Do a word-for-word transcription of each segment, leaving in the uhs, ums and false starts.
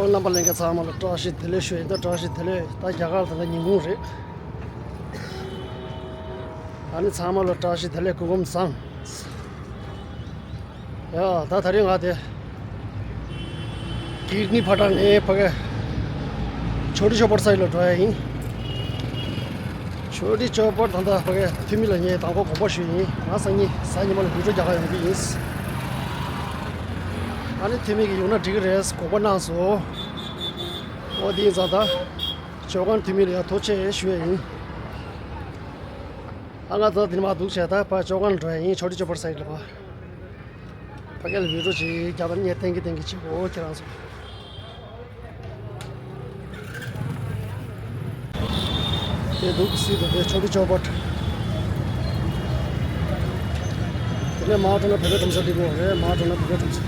རྣམ་པ་ལྷན་རྒྱས་ཚང་མ་ལ་བཀྲ་ཤིས་བདེ་ལེགས་ཞུ་ཡིན། ད་བཀྲ་ཤིས་བདེ་ལེགས། ད་རྒྱ་གར་ད་ལྟ་ཉིན་གུང་རེད། ཨ་ནི་ཚང་མ་ལ་བཀྲ་ཤིས་བདེ་ལེགས། སྐུ་ཁམས་བཟང་། ཡ། ད་དེ་རིང་ང་དེ་ཀིར་ནི་ཕ་ཊ་ནས་ཕ་གི་ཆོ་འཕྲུལ་ཆོས་འཕེལ་ས་ཡི་ལ་འགྲོ་ཡ་ཡིན། ཆོ་འཕྲུལ་ཆོས་འཕེལ་ད་ལྟ་ཕ་གི་འཐུས་མི་ལ་ངས་དང་པོ་དགོངས་པ་ཞུས་ཡིན། ང་སང་ཉིན་གཟའ་ཉི་མ་ལ་བི་ཌིའོ་རྒྱག་ག་ཡོང་གི་ཡིན། ཨ་ནི་འཐུས་མི་གིས་ཡོང་ན་འགྲིག་གི་རེད་དགོངས་པ་གནང་སོང་། ཨོ་དེ་ཡིན་ཙང་ད་ཇོ་ཁང་འཐུས་མི་ལ་ཡང་ཐུགས་རྗེ་ཆེ་ཞུ་ཡ་ཡིན། ཨ་ང་ད་དེ་ནས་མར་འདུག་བྱས་ད་ཕར་ཇོ་ཁང་ལ་འགྲོ་ཡ་ཡིན། ཆོ་འཕྲུལ་ཆོས་འཕེལ་ས་ཡི་ལ་ཕར། ཕ་གི་ལ་བི་ཌིའོ་ཅིག་རྒྱབ་པར་ཉེ་བསྟན་གྱི་བསྟན་གྱི་ཅིག་འོ་ཁྱེད་རང་ཚོ། དེ་འདུག་སྲིད་དོ། དེ་ཆོ་འཕྲུལ་ཆོས་འཕེལ། དེ་ནས་མར་འགྲོ་ན་བོད་པའི་ཁྲོམ་ས་འགྲིག་གོ་རེད། མར་འགྲོ་ན་བོད་པའི་ཁྲོམ་ས།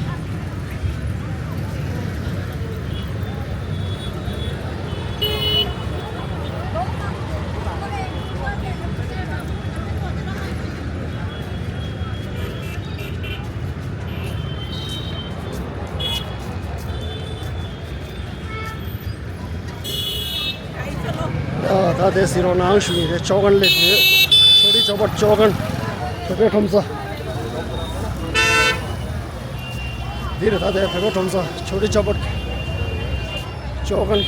ཨ། ད་དེ་གཟིགས་རོགས་གནང་ཞུ་ཡིན། དེ་ཇོ་ཁང་སླེབས་ཡོད། ཆོ་འཕྲུལ་ཆོས་འཕེལ་ཇོ་ཁང་། བོད་པའི་ཁྲོམ་ས། འདི་རེད། ད་དེ་བོད་པའི་ཁྲོམ་ས་ཆོ་འཕྲུལ་ཆོས་འཕེལ་ཇོ་ཁང་།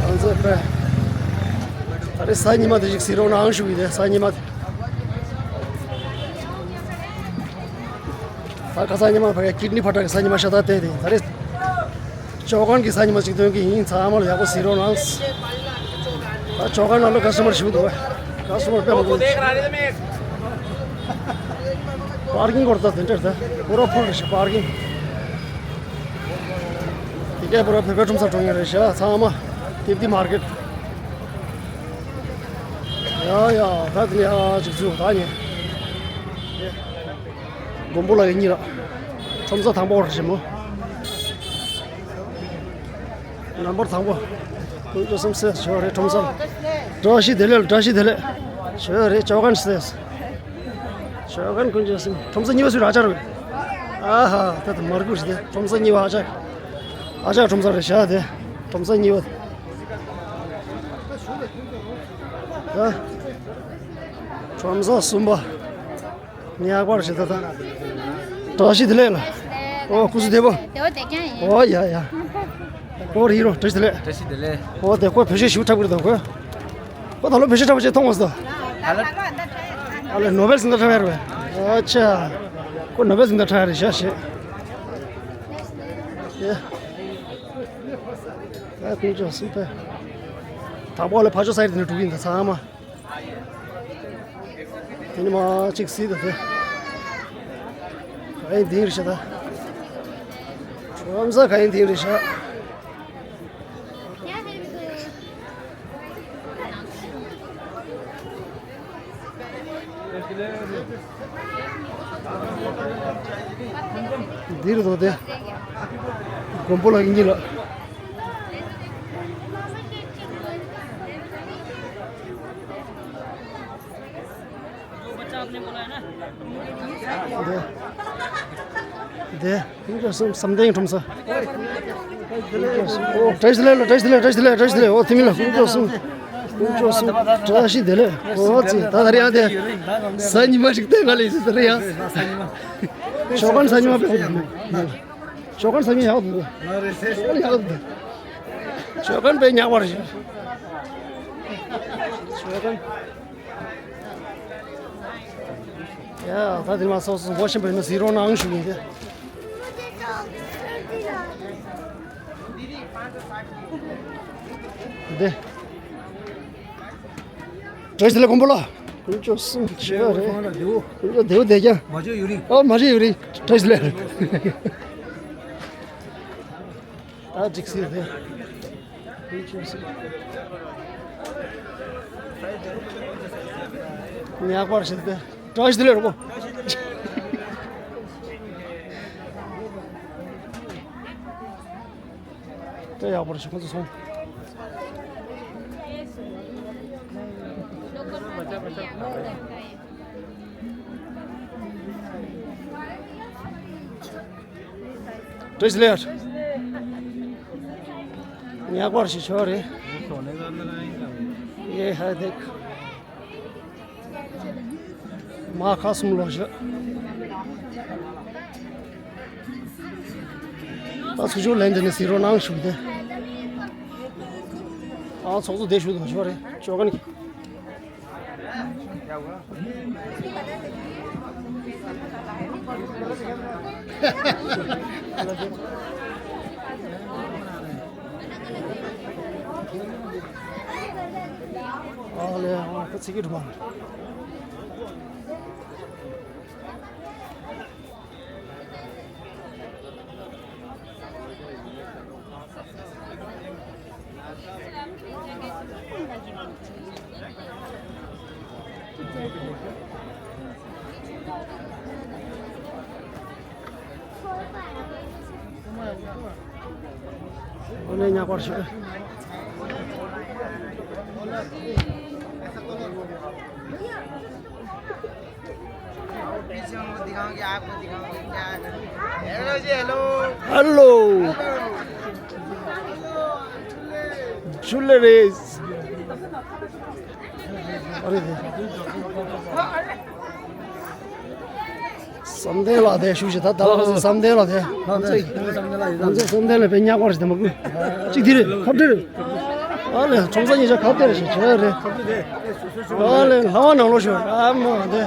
ང་ཚོ་དཔེ་ད་རེས་གཟའ་ཉི་མ་དེ་ཞིག་གཟིགས་རོགས་གནང་ཞུ་ཡིན། དེ་གཟའ་ཉི་མ་དེ། ད་ཁ་སང་ཉི་མ་ཕ་གི་ཀིར་ནི་ཕ་ཊ་གི་གཟའ་ཉི་མ་ཤ་སྟག་དེ་དེ་ད་རེས་ཇོ་ཁང་གི་གཟའ་ཉི་མ་ཅིག་སྟོན་གྱི་ཡིན། ཚང་མ་ལ་ཡག་པོ་གཟིགས་རོགས་གནང་། ད་ཇོ་ཁང་ནང་ལ་ཀ་སི་ཊ་མར་ཞིག་འདུག་ཀ་སི་ཊ་མར་དཔེ་མང་པོ་འདུག་པར་ཀིང་སྐོར་ད་དེ་འདྲ་རེད། ད་པུ་ར་ཕུལ་རེད་ཤག་པར་ཀིང་། དེ་གས་པུ་ར་བོད་པའི་ཁྲོམ་ས་འགྲོ་མཁན་རེད་ཤག་ཚང་མ་དིབ་ཐི་མར་ཀེཊ། ཡ་ཡ། ད་དེ་ནས་ཡ་ཅིག་འཛུལ་ད་ཉེ། མགོན་པོ་ལགས་ཡིན་གཉིས་ལ། ཁྲོམ་ས་དང་པོ་རེད་ཞེ་མོ། ནམ་བར་དང་པོ། དཀོན་མཆོག་གསུམ་སེ་ཞོ་རེ་ཁྲོམ་ས། བཀྲ་ཤིས་བདེ་ལེགས། བཀྲ་ཤིས་བདེ་ལེགས། ཞོ་རེ་ཇོ་ཁང་སེ། ཇོ་ཁང་དཀོན་མཆོག་གསུམ། ཁྲོམ་ས་གཉིས་པ་སུ་རེད། ཨ་ཅག་རེད། ཨ་ཧ། ད་ད་མར་ཁུ་ཞིག་སྟེ་ཁྲོམ་ས་གཉིས་པ་ཨ་ཅག་ཨ་ཅག་ཁྲོམ་ས་རེད་ཤག་དེ་ཁྲོམ་ས་གཉིས་པ། ད་ཁྲོམ་ས་གསུམ་པ། ཉག་པར་ཞེ་ད་ད། བཀྲ་ཤིས་བདེ་ལེགས་ལ། ཨོ་སྐུ་གཟུགས་བདེ་པོ། བདེ་པོ་བདེ་རྐྱང་ཡིན། ཨོ་ཡ་ཡ། ཨོ་རི་རོ་བཀྲ་ཤིས་བདེ་ལེགས། བཀྲ་ཤིས་བདེ་ལེགས། ཨོ་དེ་ཁོ་བོད་ཤོད་ཞིབ་འཁྲབ་གི་རེད་ད་ཁོ། ཁོ་ད་ལོ་བོད་ཤོད་འཁྲབ་པ་ཅིག་མཐོང་མ་སོང་། ཨ་ལེ་ནོ་བེལ་གཟེངས་རྟགས་འཁྲབ་ཡ་རེད་པས། ཨ་ཅག་ཁོ་ནོ་བེལ་གཟེངས་རྟགས་འཁྲབ་ཡ་རེད་ཤག་ཤེས། ཨེ། ད་དཀོན་མཆོག་གསུམ་པས། དང་པོ་ལ་ཕ་ཆོས་ས་ཡི་དེ་ནས་འགྲོ་གི་ཡིན་ད་ཚང་མ། དེ་ནི་མ་གཅིག་སྲིད་དོ་དེ། ག་ཡིན་དེ་རེད་ཤག་ད། ཁྲོམ་ས་ག་ཡིན་དེ་རེད་ཤག་འདིར་དོ་དེ། མགོན་པོ་ལགས་གཉིས་ལ། དེ། དེ། དཀོན་མཆོག་གསུམ་བསམ་གཏན་ཁྲོམ་ས། ཨོ་བཀྲ་ཤིས་བདེ་ལེགས་ལ། བཀྲ་ཤིས་བདེ་ལེགས། བཀྲ་ཤིས་བདེ་ལེགས། བཀྲ་ཤིས་བདེ་ལེགས། ཨོ་དེ་མིན་ལ་དཀོན་མཆོག་གསུམ། དཀོན་མཆོག་གསུམ། བཀྲ་ཤིས་བདེ་ལེགས། ཨོ་ཙི་ད་ད་རེད་ཡང་དེ། གཟའ་ཉི་མ་ཞིག་བསྟན་ག་ལས་ཟེར་ད་རེད་ཡང་། ཇོ་ཁང་གཟའ་ཉི་མ་དཔེ་ཡག་འདུག་ཇོ་ཁང་གཟའ་ཉི་མ་ཡག་འདུག་ཇོ་ཁང་ཡག་འདུག་ཇོ་ཁང་དཔེ་ཉག་པ་རེད། ཇོ་ཁང་། ཡ། ད་དེ་མ་སོ་སོ་སྒོ་ཆེན་པོ་ཡིན་ན་གཟིགས་རོགས་གནང་ཞུ་ཡིན་ཏེ། འདི། བཀྲ་ཤིས་བདེ་ལེགས་མགོན་པོ་ལགས། དཀོན་མཆོག་གསུམ་ཆེ་བ་རེད། དཀོན་མཆོག་བདེ་པོ་བདེ་རྐྱང་། མ་བཅོས་ཡུན་རིང་། ཨོ་མ་བཅོས་ཡུན་རིང་། བཀྲ་ཤིས་བདེ་ལེགས། ད་འགྲིག་སྲིད་དེ། དཀོན་མཆོག་གསུམ། ཉག་པར་བྱེད་དེ། བཀྲ་ཤིས་བདེ་ལེགས་རོགས་པོ། དཔེ་ཡག་པོ་རེད་ཤག་ཁོ་ཚོ་སོང་། བཀྲ་ཤིས་བདེ་ལེགས། ཉག་པར་ཞིག་ཆོག་རེད། ཡེ་ཧ་དེ། མ་ཁ་གསུམ་ལོ་ཞོ། ད་ཚུར་ཕྱོགས་ལན་དེ་ནས་ཟིན་རོགས་གནང་ཞུ་དེ། ཨ་ཚོགས་གཙོ་དེ་ཞུ་དང་ཞོ་རེད་ཅོ་ག་ནི། ཨ་ལེ་ཨ་ཁ་ཚིག་གི་འགྲོ་བ། ཨོ་ལེ་ཉག་པར་ཞོ། ཧ་ལོ། ཇུ་ལེ་རེས། ཨ་རེ་རེ། བསམ་གཏན་ལགས་དེ་ཞུ་ཞིག་ད་ད་བསམ་གཏན་ལགས་དེ། ང་ཚོ་བསམ་གཏན་ལགས་དཔེ་ཉག་པར་ཞིག་དེ་མ་ཀུ། གཅིག་དེ་རེད་ཁ་བྲལ་རེད། ཨ་ལེ་ཁྲོམ་ས་གཉིས་ཆ་ཁ་བྲལ་རེད་ཞིག་བྱས་རེད། ཨ་ལེ་ལྷ་བ་ནང་ལོགས་ཞོར་ཨ་མ་དེ།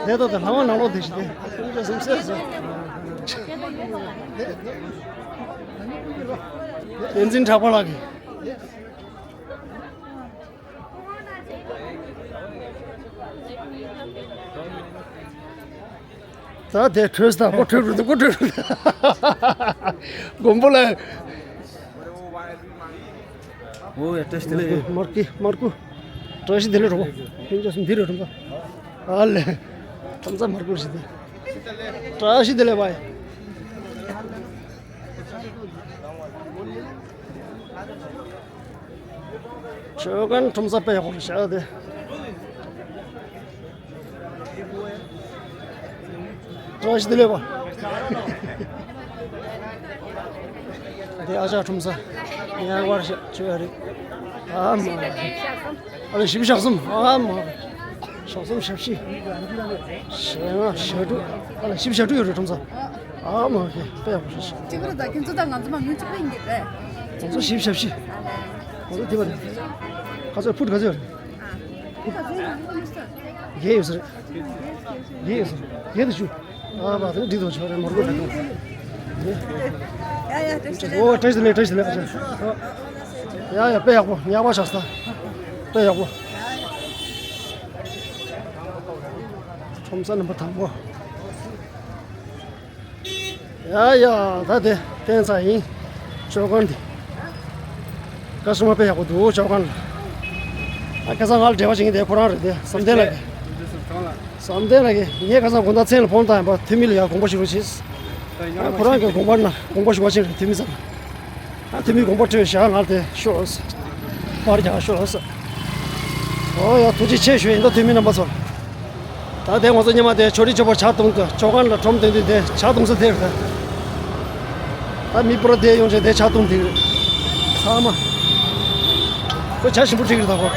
དེ་ད་ད་ལྷ་བ་ནང་ལོགས་དེ་ཞིག་དེ། ཁྲོམ་ས་སུམ་སེ་སེ། བསྟན་འཛིན་གྲགས་པ་ལགས་ཀྱིས། ད་དེ་འཕྲོས་ད་ཁོ་འཕྲོས་རུ་འདུག་ཁོ་འཕྲོས་རུ་འདུག་མགོན་པོ་ལ། ཨོ་ཡ་བཀྲ་ཤིས་བདེ་ལེགས། མར་ཀི་མར་ཀུ། བཀྲ་ཤིས་བདེ་ལེགས་རོ། ཁྱེད་ཅག་སུ་འདི་རེད་རུང་ག་ཨ་ལེ། ཁྲོམ་ས་མར་ཀུ་ཞིག་དེ། བཀྲ་ཤིས་བདེ་ལེགས་བ། ཆོས་ཁང་ཁྲོམ་ས་དཔེ་ཡག་པོ་རེད་ཤག་དེ། བཀྲ་ཤིས་བདེ་ལེགས་པ། དེ་ཨ་ཅག་ཁྲོམ་ས། ཡང་བར་ཤག་ཆོས་རེད། ཨ་མ། ཨ་ལེ་བཞི་བཅུ་ཞེ་གསུམ་ཨ་མ། ཞེ་གསུམ་ཞེ་བཞི། ཞེ་ལྔ་ཞེ་དྲུག་ཨ་ལེ་བཞི་བཅུ་ཞེ་དྲུག་ཡོད་རེད་ཁྲོམ་ས། ཨ་མ་ཁེ་དཔེ་ཡག་པོ་ཞིག་ཞིག་ཁྱེད་ཀྱི་རེད་ད་ཁྱེད་ཚོ་དང་ང་ཚོ་མ་ངུ་གཅིག་པ་ཡིན་གྱི་རེད། ང་ཚོ་བཞི་བཅུ་ཞེ་བཞི། ང་ཚོ་དེ་བ་རེད། ཁ་ཚོད་ཕུད་ག་ཚོད་རེད། ཨ་ཕུད་ག་ཚོད་ཡོད་རེད་མི་ས། བརྒྱད་ཡོད་ས་རེད། བརྒྱད་ཡོད་ས་རེད། བརྒྱད་དུ་ཞུ། ཨ་བ་དེ་འགྲིག་ཐུབ་ཆོག་རེད་མོར་གོ་རེད། ཡ་ཡ་བཀྲ་ཤིས་བདེ་ལེགས། ཨོ་བཀྲ་ཤིས་བདེ་ལེགས་བཀྲ་ཤིས་བདེ་ལེགས་ཨ་ཅག་ཡ་ཡ་དཔེ་ཡག་པོ་ཉག་པ་ཆགས་ས། དཔེ་ཡག་པོ། ཁྲོམ་ས་རྣམ་པ་དང་པོ། ཡ་ཡ་ད་དེ་བསྟན་ས་ཡིན། ཅོ་གན་དེ། ཀ་ཤི་མ་དཔེ་ཡག་པོ་འདུག་ཅོ་གན་ལ། ཨ་ཁ་སང་ང་ལ་འབྲེལ་བ་བྱེད་མཁན་དེ་ཁོ་རང་རེད་དེ་བསམ་གཏན་ལགས་ཀྱི། བསམ་གཏན་ལགས་ཀྱི་ངས་ཁ་སང་དགོང་དག་མཚན་ལ་ཕོན་བཏང་ཡིན་པ་འཐུས་མི་ལ་ཡང་དགོངས་པ་ཞུ་རོགས་བྱེད། ཨ་ཁོ་རང་གི་དགོངས་པ་ན་དགོངས་པ་ཞུ་བ་ཅིག་རེད་འཐུས་མི་ཚང་ལ། ཨ་འཐུས་མི་དགོངས་པ་འཕྲོད་བཞག་ང་དེ་ཤོག་པར་རྒྱག་ཤོག་ཨོ་ཡ་ཐུགས་རྗེ་ཆེ་ཞུ་ཡིན་ད་འཐུས་མི་རྣམ་པ་ཚོ། ད་དེ་ང་ཚོ་ཉི་མ་དེ་ཆོ་རི་ཆོ་པར་ཇ་བཏུང་དུས་ཅོ་གན་ལ་ཁྲོམ་སྟོན་དུས་དེ་ཇ་བཏུང་ས་དེ་རེད་ད། ད་མི་པོ་ར་དེ་ཡོང་ཆེ་དེ་ཇ་བཏུང་དེ་རེད། ཚང་མ། ཁོ་ཇ་ཞིམ་པོ་བསྒྲིགས་རེད་ད་ཁོ།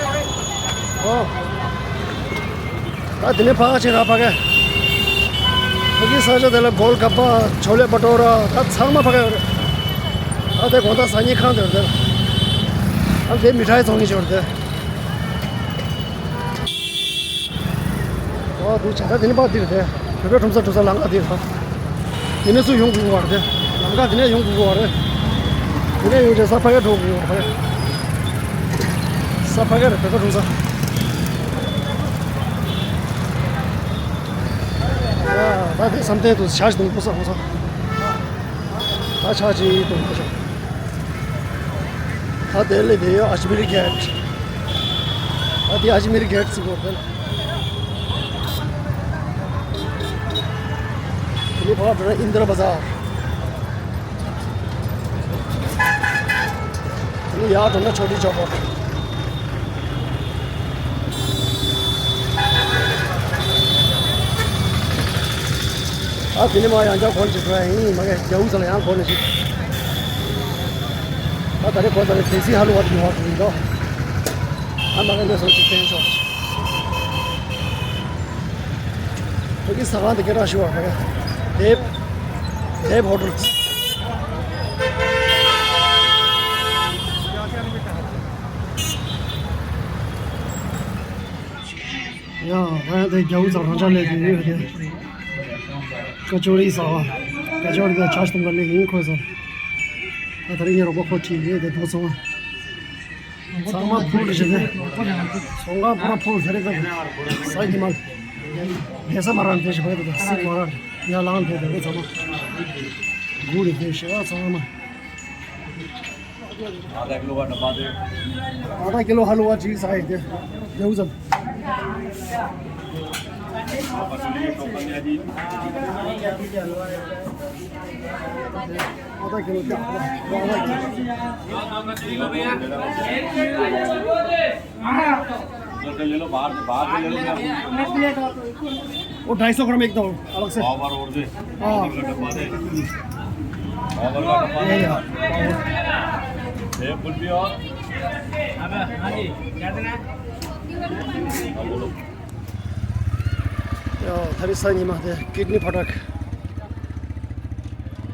ཨོ། ད་དེ་ནས་ཕ་ག་ཆེ་ར་ཕ་ག་ཕ་གི་ས་ཆ་དེ་ལ་གོལ་ག་པ་ཆོ་ལེ་བ་ཏོ་ར་ད་ཚང་མ་ཕ་ག་ཡོད་རེད། ད་དེ་དགོང་དག་ཟ་སྙིང་ཁང་དེ་རེད་དེ། ད་དེ་མི་ཁྲའི་ཚོང་གི་ཞོར་དེ། ཨོ་དེ་བྱ་ད་དེ་ནི་པ་དེ་རེད་དེ། བོད་པའི་ཁྲོམ་ས་འགྲོ་ས་ལམ་ཁ་དེ་རེད་ད། དེ་ནས་ཚུར་ཡོང་དགོས་པ་རེད་དེ། ལམ་ཁ་དེ་ནས་ཡོང་དགོས་པ་རེད། དེ་ནས་ཡོང་རྗེས་ས་ཕ་གིར་འགྲོ་དགོས་པ་རེད། ས་ཕ་གིར་བོད་པའི་ཁྲོམ་ས། ཡ་ད་དེ་བསམ་གཏན་དུ་ཇ་ཞིག་འཐུང་དགོས་ས་ཧོ་ས། ད་ཇ་ཅིག་འཐུང་དགོས་ཤག་ད་དེ་ལས་དེ་ཡོད་ཨ་ཇི་མིར་གེ་ཊི། ད་དེ་ཨ་ཇི་མིར་གེ་ཊི་ཟེར་གོ་དེ། དེ་ནི་ཕར་འགྲོ་ན་ཨིན་དྲ་བ་ཛར། དེ་ནི་ཡར་འགྲོ་ན་ཆོ་ཏི་ཆོག་པ། ཨ་དེ་ནི་མ་ཡང་བསྐྱར་སྒོ་ནས་ཅིག་འགྲོ་ཡ་ཡིན་མ་གས་རྒྱ་འུ་ཚ་ལ་ཡང་སྒོ་ནས་ཅིག་ད་ ད་རེས་གོ་ད་རེས་ཕན་སི་ཧ་ལུ་བ་དེ་ཉོ་བ་དེ་ཡིན་འདུག་ཨ་མ་ག་འདྲ་སོང་ཅིག་ཕན་ཤོག་ཕ་གི་ཟ་ཁང་དེ་སྐད་གྲགས་ཞུ་བ་ཕ་གི་དེབ་དེབ་ཧོ་ཊེལ། ཡ། ང་ཡང་དེ་རྒྱ་བོ་ཚང་རང་ཅག་ལས་དེ་ཡོད་དེ། ཀ་ཅོ་རི་ཟ་བ། ཀ་ཅོ་རི་དང་ཆ་ཤ་དང་ག་ལས་ཡིན་ཁོས་ཟེར། ད་ད་རིང་ངའི་རོགས་པ་ཁོ་ཁྲིད་ཡོད་དེ་ད་ཚང་མ། ཚང་མ་ཕུལ་རེ་བྱེད་དེ། ཚོང་ཁང་ཕུ་ར་ཕུལ་ཟེར་རེད་ད། ས་ཉི་མ། ལས་ས་མ་རང་དེ་ཞིག་བས་ད་སྲིད་མ་རང་ཡ་ལངས་དེ་དེ་ཚང་མ། སྒུག་རེ་དེ་ཞེ་བ་ཚང་མ། आधा किलो का डब्बा दे। आधा किलो हलवा चीज है दे। देऊ जब। आधा किलो क्या? उधर से ले लो, बाहर से, बाहर से ले लो। वो ढाई सौ ग्राम एक दो अलग से। पाव भर और दे। हाँ। पाव भर का डब्बा दे। पाव भर का डब्बा दे। ये लो। एक कुल्फी और। हाँ जी, क्या देना है? ཡ། ད་རེས་ས་ཉི་མ་དེ་ཀིད་ནི་ཕོ་ཊག་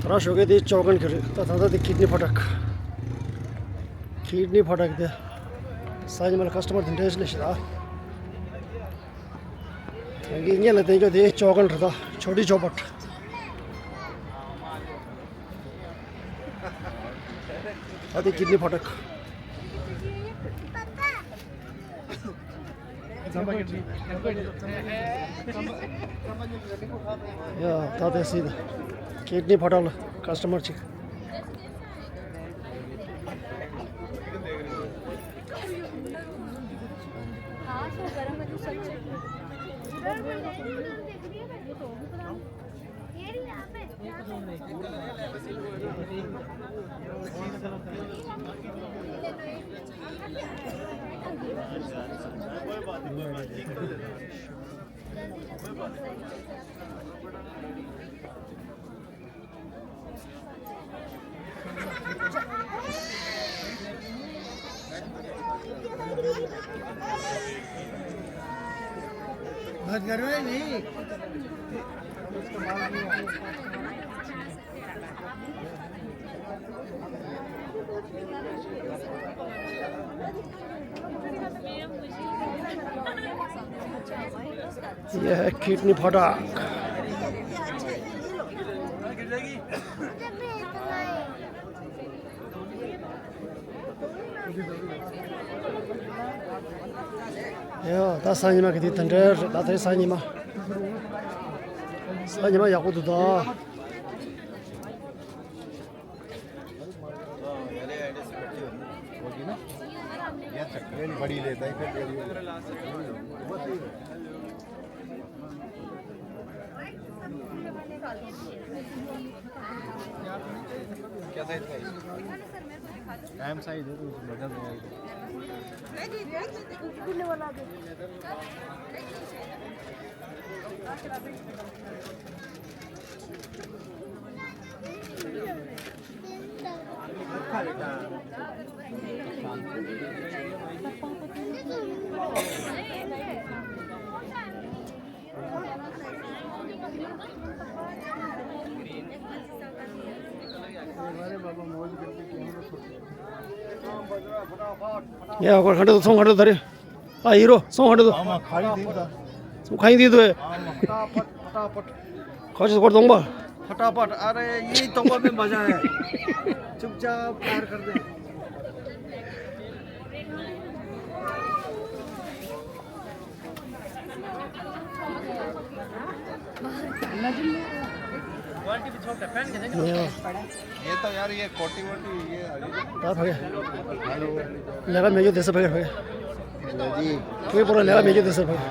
ད་རང་ཞོགས་ཀས་དེ་ཅོ་གན་གི་རེད། ད་ད་ད་དེ་ཀིད་ནི་ཕོ་ཊག་ཀིད་ནི་ཕོ་ཊག་དེ་ས་ཉི་མ་ལ་ཀ་སི་ཊ་མར་དེ་འདྲ་ཞིག་ལས་ཤི་ད། ད་གིན་ཉེ་ལ་བསྟན་ཅོ་དེ་ཅོ་གན་རེད་ད། ཆོ་ཏི་ཆོ་པོ་ཊ། ད་དེ་ཀིད་ནི་ཕོ་ཊག་ཡ། ད་དེ་སྲིད་ཀིད་ནི་ཕོ་ཊག་ལ་ཀ་སི་ཊ་མར་ཅིག बस करो नहीं। यह किडनी फटाक। ཡ། ད་སང་ཉི་མ་གི་དེ་དེ་འདྲ་རེད། ད་དེ་སང་ཉི་མ། སང་ཉི་མ་ཡག་པོ་འདུག་ད། बड़ी लेता है फिर। क्या साइज का है? टाइम साइज है तो बदल जाएगा। ཡ། ཁོ་ཁ་འདྲ་ཚོང་ཁ་འདྲ་ད་རེ། ཨ་ཡིན་རོ། སོང་ཧ་འདྲ་དོ། ཨ་མ་ཁ་ཡིན་དེ་ད། སོང་ཁ་ཡིན་དེ་དོ། ཨ་མ་ཕ་ཕ་ཕ། ཁ་ཅིག་སྐོར་གཏོང་པ། फटाफट। अरे, ये तवा में मजा है। चुपचाप तैयार कर दे। क्वालिटी भी छोड़ कर पहन के देख। ये तो यार, ये कोटी वोटी, ये ད་ཕ་གི། ལས་ཀ་མེད་རྒྱུ་དེ་ཚོ་ཕ་གི་ཕ་གི། ལོ་ཇི། ཕ་གི་པོ་ལ་ལས་ཀ་མེད་རྒྱུ་དེ་ཚོ་ཕ་གི།